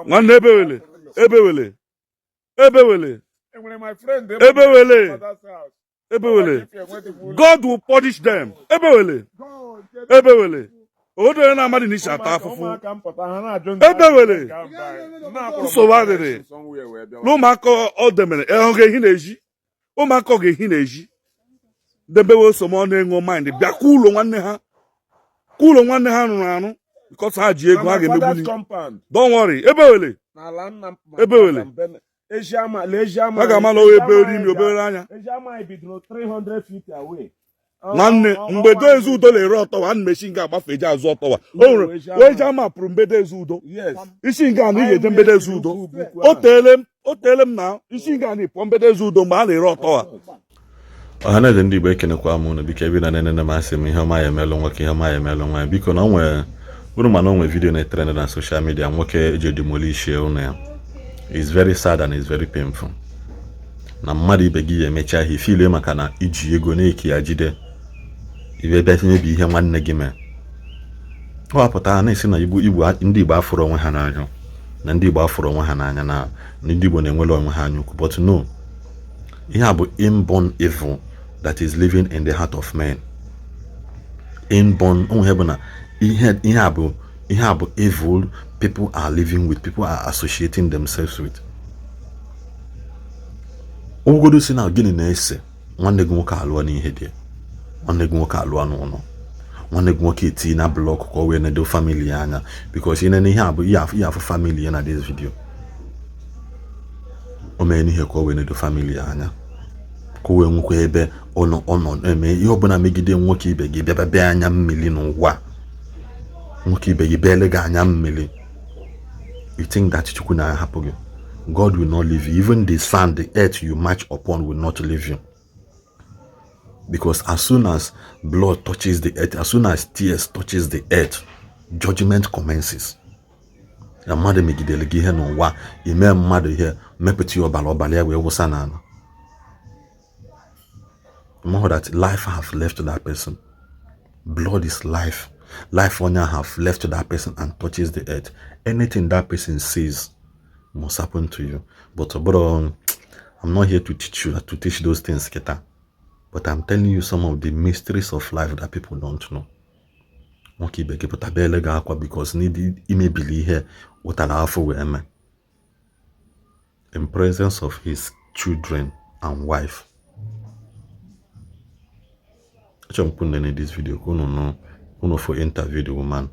Nwanne, ebewele, ebewele, ebewele. Enwere my friend. Ebewele. Ebewele. God will punish them. Ebewele, ebewele. Obodo onye na-amadị na isi ata afụfụ. Ebewele. Nsogbu adịrị. Na ụmụaka ọ demere ọ ga-ehi na-eji, ụmụaka ọ ga-ehi na-eji debewe osomọnụ enwe mind bịa kwa ụlọ nwanne ha, kwa ụlọ nwanne ha rụrụ arụ, because ha ji ego ha ga-emegbuli. Don't worry, ebewele. Ebewele. Ha ga-ama na ebe imi obere anya. Eziama bidoro 300 feet away. Nwanne, mgbe eze udo na-ere ọtọwa, a na-emechi nga agbafe eje azụ ọtọwa. O nwere eji ama pụrụ mgbede eze udo. Yes. Isi nga na ị ga-eje mgbede eze udo. O teele m, o teele m na isi nga na ịpụọ mgbede eze udo mgbe a na-ere ọtọwa. Ọhaneze ndị Igbo, ekenekwa m unu. Biko, ebe na nenene m, asị m ihe ọma ya emelụ nwoke, ihe ọma ya emelụ nwaanyị. Biko, na o nwere uru, mana o nwere video na-etrend na social media, nwoke eji demolish ụlọ ya. Is very sad and is very painful na mmadụ ibe gị ya emecha ihe ifile maka na iji ego na-eke ya jide ibe bịa mebi ihe nwanne gị mee. Ọ wapụta na-esi na Igbo, Igbo, ndị Igbo afụrụ onwe ha n'anya, na ndị Igbo afụrụ onwe ha n'anya, na ndị Igbo na-enwere onwe ha anya ukwu. But no, ihe a bụ inborn evil that is living in the heart of men. Inborn onwe ihe bụ na ihe a bụ evil people are living with, people are associating themselves with. Ogodo si na gịnị na-ese nwanne gị nwoke alụọ n'ihe dị, nwanne gị nwoke alụọ n'ụlọ, nwanne gị nwoke etinye na block ka o wee nedo family ya anya, because ị nene ihe a bụ ihe afụ family ya na this video. O mee n'ihe ka o wee nedo family ya anya, ka o wee nwekwa ebe ọ nọ, ọ nọ eme ihe ọbụla megide nwoke ibe gị. Bịa bịa anya mmiri n'ụwa, nwoke ibe gị bịa ele gị anya mmiri. You think that Chukwu na-ahapụ gị? God will not leave you. Even the sand, the earth you march upon will not leave you, because as soon as blood touches the earth, as soon as tears touches the earth, judgment commences. Na mmadụ megidere gị ihe n'ụwa, ime mmadụ ihe mepụta ya, ọbara, ọbara ya wee wụsa n'ala. More that life have left that person. Blood is life. Life onye have left that person and touches the earth, anything that person says must happen to you. But bro, I'm not here to teach you, to teach those things kita, but I'm telling you some of the mysteries of life that people don't know. Nwoke ibe gị pụta bịa ele gị akwa because n'ịdị imebili ihe wụtara afọ wee mee in presence of his children and wife. Achọrọ m ka unu nene this video, ka unu nụ, unu for interview the woman,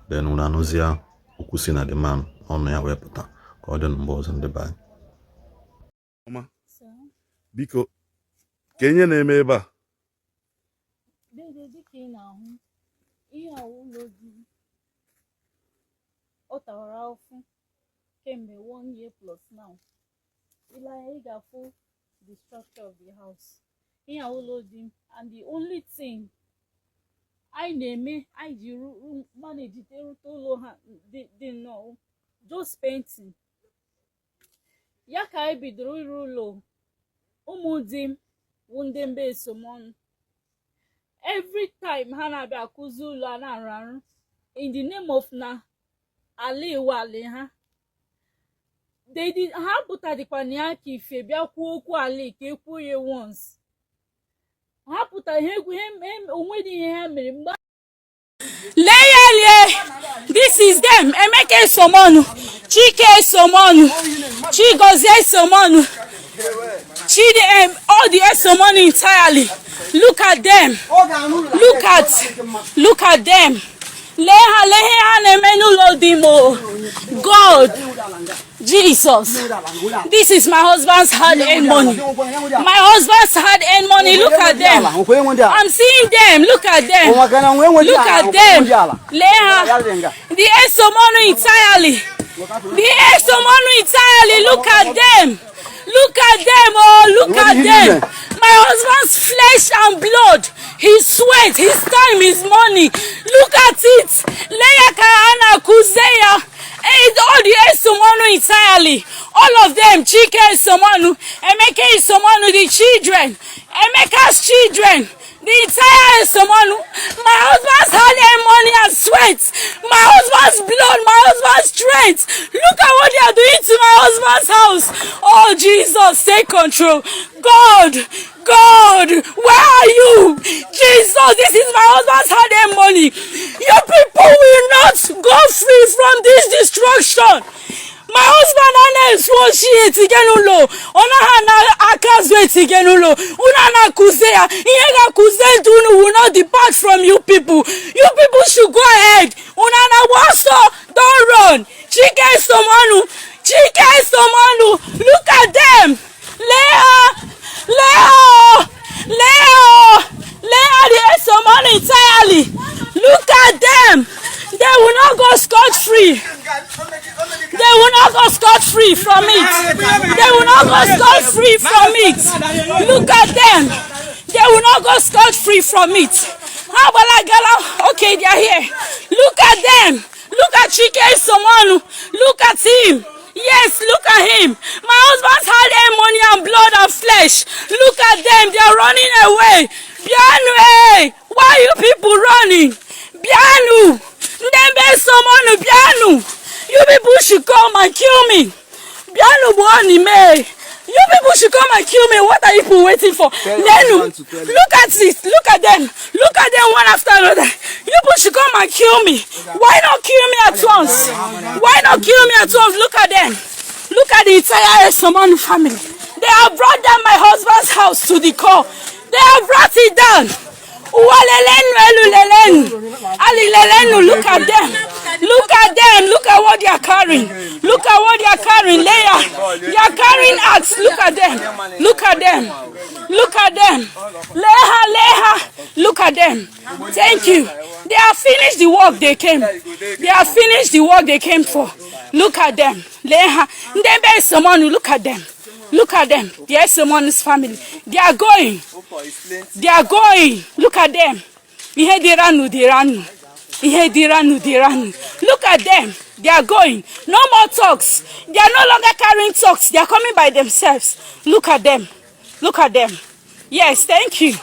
then unu anụzie okwu si na the man ọnụ ya wee pụta. Ka ọ dị na mgbe ọzọ, ndị be anyị. Ọma. Sir. Biko, ka ihe na-eme ebe a? Dede, dịka ị na-ahụ, ihe a wụ ụlọ di m. Ọ tara ahụhụ kemgbe one year plus now. Ile anya, ị ga-afụ the structure of the house. Ihe a ụlọ di m, and the only thing anyị na-eme, anyị ji manage rute ụlọ ha dị nnọọ just painting ya ka anyị bidoro ịrụ ụlọ. Ụmụ di m wụ ndị mba esomọnụ. Every time ha na-abịa akụzi ụlọ a na-arụ arụ in the name of na ala iwu ala ha. They did, ha pụtadịkwa na ya ka ife bịa kwuo okwu ala ka ekwuo ya once. Ha pụtara ihe egwu onwedị ihe ha mere mgbe. Lee ya, lee. This is them. Emeka Esomonu, Chike Esomonu, Chigozie Esomonu, Chidi, all the Esomonu entirely. Look at them. Look at them. Lee ha, lee ihe ha na-eme n'ụlọ di m o. God, Jesus. This is my husband's hard-earned money. My husband's hard-earned money. Look at them. I'm seeing them. Look at them. Look at them. Lee ha. The Esomonu entirely. The Esomonu entirely. Look at them. Look at them. Oh, look at them. My husband's flesh and blood. His sweat, his time, his money. Look at it. Lee ya ka ha na-akụzie ya. All the Esomonu entirely. All of them. Chike Esomonu, Emeka Esomonu, the children. Emeka's children. The entire Esomonu. My husband's hard-earned money and sweat. My husband's blood. My husband's strength. Look at what they are doing to my husband's house. Oh, Jesus, take control. God, God, where are you? Jesus, this is my husband's hard-earned money. You people will not go free from this destruction. My husband anaghị oshi etige n'ụlọ, ọ naghị ana aka azụ etige n'ụlọ. Unu na-akụzi ya ihe ga-akụzi ndụ unu will not depart from you people. You people should go ahead. Unu na-agba ọsọ, don't run. Chike Somanu, Chike Somanu, look at them. Lee ha, lee ha, lee ha, lee ha, the Somanu entirely. Look at them. They will not go scot free. They will not go scot free from it. They will not go scot free from it. Look at them. They will not go scot free from it. How about I gala? Okay, they are here. Look at them. Look at Chike Somanu. Look at him. Yes, look at him. My husband's hard earned money and blood and flesh. Look at them. They are running away. Bịanụ, hey. Why are you people running? Bịanụ. Ndembe Somanu, bịanụ. You people should come and kill me. Bịanụ gbuo me. You people should come and kill me. What are you people waiting for? Lenu, look at it. Look at them. Look at them one after another. You people should come and kill me. Why not kill me at once? Why not kill me at once? Look at them. Look at the entire Somanu family. They have brought down my husband's house to the core. They have brought it down. Uwalelenu, elulelenu. Alilelenu, look at them. Look at them. Look at what they are carrying. Look at what they are carrying. Leah. They are carrying axe. Look at them. Look at them. Look at them. Leha, Leha. Look at them. Thank you. They have finished the work they came. They have finished the work they came for. Look at them. Leha. Ndembe Somonu, look at them. Look at them. The Esomonu's family. They are going. They are going. Look at them. Ihe dịranụ dịranụ. Ihe dịranụ dịranụ. Look at them. They are going. No more talks. They are no longer carrying talks. They are coming by themselves. Look at them. Look at them. Yes, thank you.